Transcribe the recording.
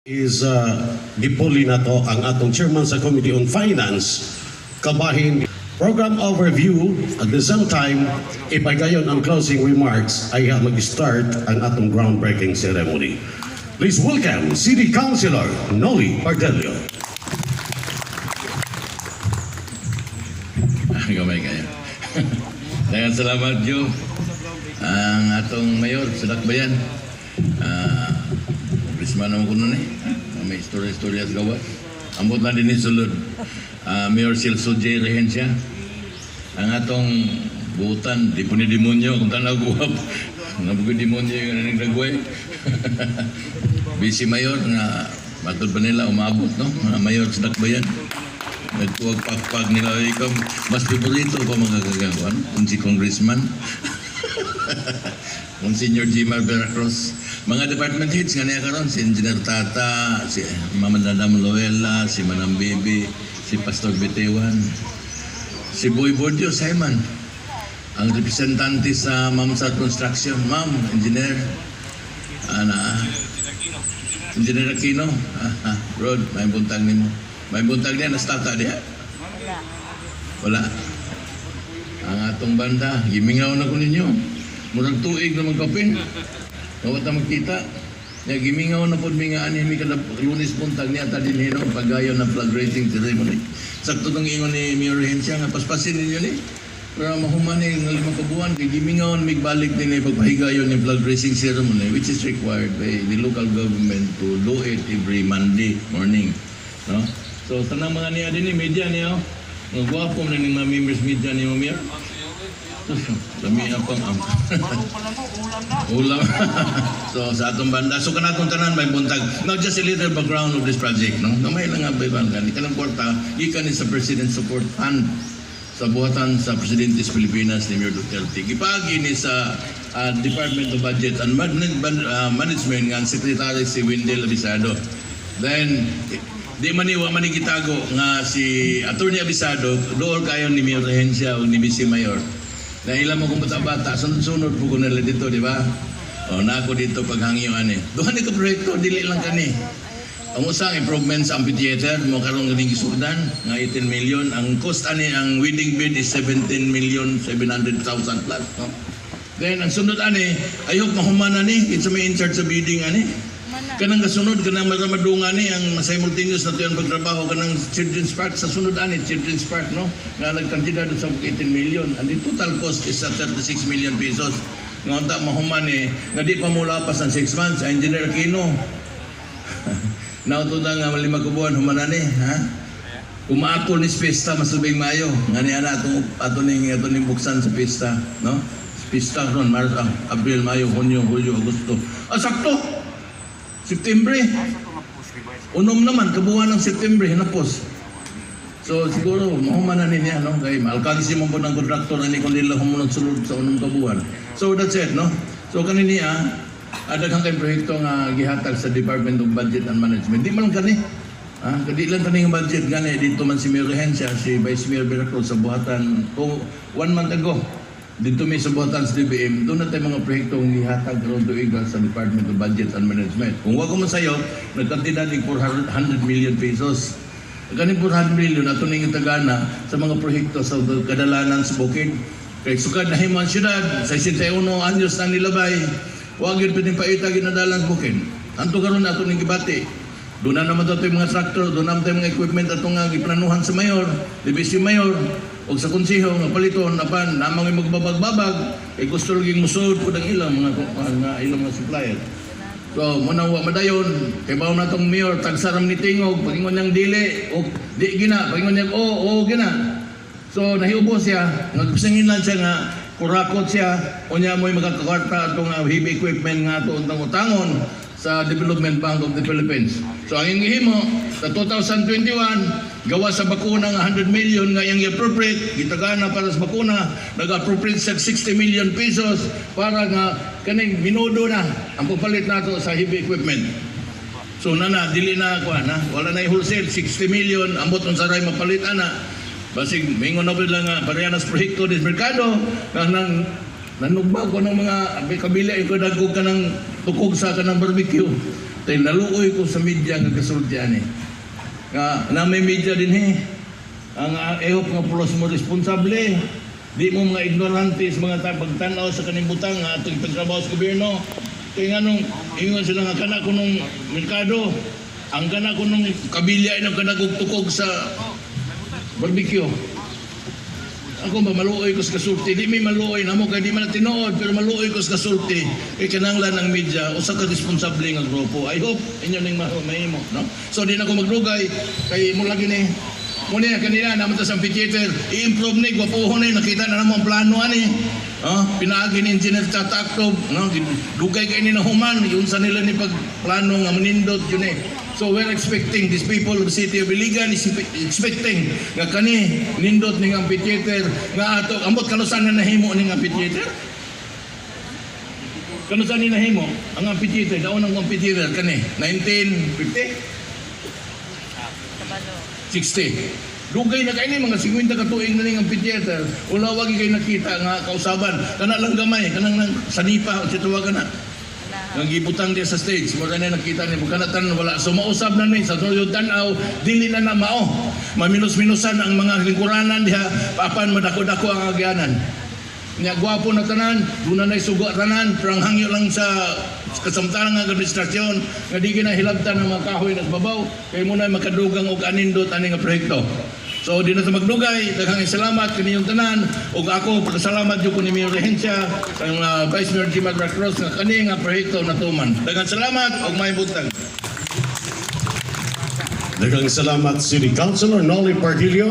Is gipuli nato ang atong chairman sa Committee on Finance kabahin program overview. At the same time, ipagayon ang closing remarks ay mag-start ang atong groundbreaking ceremony. Please welcome City Councilor Noli Pardelio. Gamay kayo. Daghang salamat, Joe. Ang atong mayor sa Dakbayan. Congressman naman ko nun eh. May istorya-istorya sa gawas. Ambot na din ni sulod. Mayor Celso J. Regencia. Ang atong buutan, di po ni demonyo, kung tanaw guwap. Nga demonyo yung nagdagway. Vice Mayor nga matod pa nila umabot, no? Mga mayor sa Dakbayan. Nagtuwag pakpak nila ikaw mas favorito pa mga kagagawan kung si congressman Monsignor Gmar Veracruz, mga department heads nga niya karon, si Engineer Tata, si Mama Dadam Loela, si Manang Bibi, si Pastor Bitewan, si Boy Bordio Simon, ang representante sa Mamsa Construction, Ma'am Engineer ana Engineer Aquino, Rod, may buntag nimo. May buntag niya, nastata diha? Wala. Ang atong banda, gimingaw na ko ninyo. Murag tuig na magkapin. Nawat na magkita. Ya, gimingaw na pod mi nga ani mi kada Lunes buntag niya ta din hino pagayon na flag raising ceremony. Sakto tong ingon ni Mayor Regencia nga paspasin ninyo ni. Pero mahuman ni nga 5 ka buwan kay gimingaw mig balik din ni pagpahigayon ni flag raising ceremony, which is required by the local government to do it every Monday morning. No? So tanang mga niya din ni media niya. Oh. Nga gwapo man ning mga members media ni Mayor. Lami pang am. Ulam. So sa atong banda, so kanatong tanan may buntag. Now, just a little background of this project, no. Gamay lang nga bayban kani kanang kwarta gikan ni sa President Support Fund sa buhatan sa Presidente sa Pilipinas ni Mayor Duterte. Gipaagi ni sa Department of Budget and Management nga ang Secretary si Wendell Avisado. Then di man ni wa man ni gitago nga si Attorney Avisado dool kayo ni Mayor Regencia o ni Vice Mayor. Na ilan mo kung bata-bata, sunod-sunod po ko nila dito, di ba? O, na ako dito paghangyo ani. Duha ni ka proyekto, dili lang kani. Ang usang improvement sa amphitheater, mo karong ganing gisugdan, nga 18 million. Ang cost ani, ang winning bid is 17 million 700,000 plus. No? Then, ang sunod ani, I hope mahuman ani, kinsa may in charge sa bidding ani. Kanang kasunod, kanang maramadungan ni, ang simultaneous na tuyan pagtrabaho, kanang Children's Park, sa sunod ani, Children's Park, no? Nga nagkantidad sa 18 million. And the total cost is at 36 million pesos. Nga unta mahuman eh, nga di pa mula pa sa 6 months, ang Engineer Aquino. Nauto na nga 5 ka buwan, human ni, ha? Umaakol ni sa pista masubing Mayo. Nga ni ana atong ato ning buksan sa pista, no? Pista ron Marso, Abril, Mayo, Hunyo, Hulyo, Agosto. Ah, sakto. September. 6 naman kabuwan ng September hinapos. So siguro mahuman na niya, no, kay maalkansi mo po ng kontraktor ani kung nila humunod sulod sa 6 ka buwan. So that's it, no. So kani niya daghan kay proyekto nga gihatag sa Department of Budget and Management. Di man lang kani. Ah, kadi lang kani nga budget gani dito man si Mayor Regencia, si Vice Mayor Veracruz sa buhatan ko one month ago. Dito may sa buhatan sa DBM, doon na tayo mga proyekto ang gihatag karon tuig sa Department of Budget and Management. Kung wa ko man sayo, nagkantidad ng 400 million pesos. Ganing 400 million ato ning tagana sa mga proyekto sa kadalanan sa bukid. Kay sukad nahimo ang syudad, sa 61 anyos nang nilabay, wa gyud pwedeng paita ginadalan sa bukid. Anto karon ato ning gibati. Doon na naman ato yung mga tractor, doon na naman tayo mga equipment ato nga giplanuhan sa mayor, di vice mayor, o sa konseho nga paliton apan namang magbabag-babag kay gusto lagi musulod pud ang ilang mga supplier. So, muna wa madayon, kay bawo na tong mayor, tagsaram ni tingog, pagingon niyang dili, o di gina, pagingon niyang o, o gina. So, nahiubos siya, nagpasangin lang siya nga, kurakot siya, unya mo'y makakakwarta atong heavy equipment nga ato untang utangon sa Development Bank of the Philippines. So, ang iyang gihimo, sa 2021, gawa sa bakuna nga 100 million nga iyang i-appropriate, gitagana para sa bakuna, nag-appropriate sa 60 million pesos para nga kaning minudo na ang pagpalit nato sa heavy equipment. So nana, dili na kuan ha, wala na wholesale 60 million, ambot unsa ray mapalit ana. Basig mingon na lang nga pareha na sa proyekto des merkado nga nang nanugbag ko ng mga kabili ko dagko ka ng tukog sa kanang barbecue. Kay naluoy ko sa media nga kasulti ani. Nga na may media din he. Ang I hope nga pulos mo responsable. Di mo mga ignorante sa mga pagtanaw sa kanibutang nga atong ipagtrabaho sa gobyerno. Kay nganong ingon sila nga kana kunong merkado, ang kana kunong kabilya inang kanagog tukog sa barbecue. Ako ba maluoy ko sa kasulti, di may maluoy namo kay di man na tinuod pero maluoy ko sa kasulti kay kinahanglan ang media usa ka responsable nga grupo. I hope inyo ning mahimo, no? So di na ko magdugay kay mo lagi ni mo niya kanina naman ta sa amphitheater, i-improve ni gwapuhon ni, nakita na namo ang plano ani. Oh, pinaagi ni Engineer Tata Actob, no? Dugay kay ni nahuman yun sa nila ni pagplano nga manindot yun eh. So we're expecting these people of the city of Iligan is expecting nga kani nindot ning amphitheater nga ato ambot kanusan na nahimo ning amphitheater. Kanusan ni nahimo ang amphitheater, daon ang amphitheater kani 1950 60. Dugay na kay ni mga 50 ka tuig na ning amphitheater. Wala wagi kay nakita nga kausaban. Kana lang gamay, kanang nang sanipa o tawagan na. Nga gibutang diya sa stage, mo na nakita ni kana tanan wala. So mausab na ni sa sulod tan-aw, dili na na mao. Maminos-minusan ang mga lingkuranan diha, apan madako-dako ang agyanan. Nya gwapo na tanan, duna na sugo tanan, pero ang hangyo lang sa kasamtangan ng administrasyon nga di kinahilabtan ang mga kahoy na sa babaw, kay muna makadugang og anindot ani nga proyekto. So di na sa magdugay, daghang salamat kaninyong tanan ug ako pagkasalamat jud ko ni Mayor Regencia sa Vice Mayor Jim Cruz nga kani nga proyekto natuman. Daghang salamat ug maayong buntag. Daghang salamat, City Councilor Nolly Pardillo.